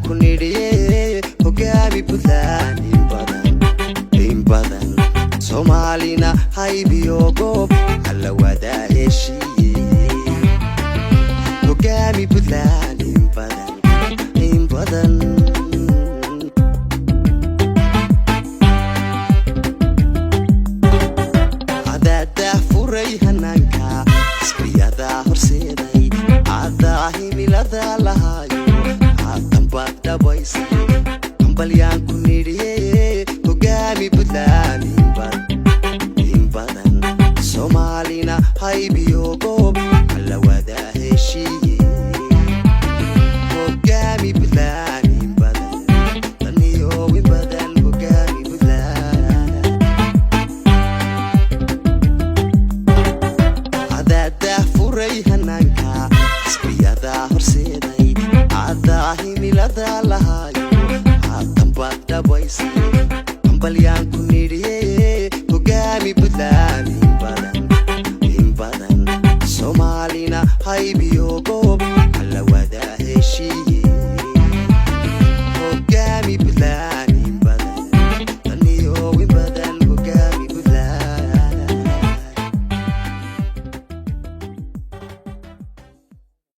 Hambalyaanku nidhiye, hogaami Puntland in badan, in badan. Soomaalina haybiyo goob alla wadaa heshiiye. Hogaami Puntland in badan, in badan. Cadaadaa furay hanaanka, xisbiyadaa horseeday, cadaa himilada lahaayo, haatan baad dhabaysay. Hambalyaanku nidhiye, hogaami Puntland in badan. Soomaalina haybiyo goob alla wadaa heshiiye. Hogaami Puntland in badan, taniyo in badan. Hogaami Puntland. Cadaadaa furay hanaanka, xisbiyadaa horseeday, cadaa himilada lahaayo, haatan baad dhabaysay. Hambalyaanku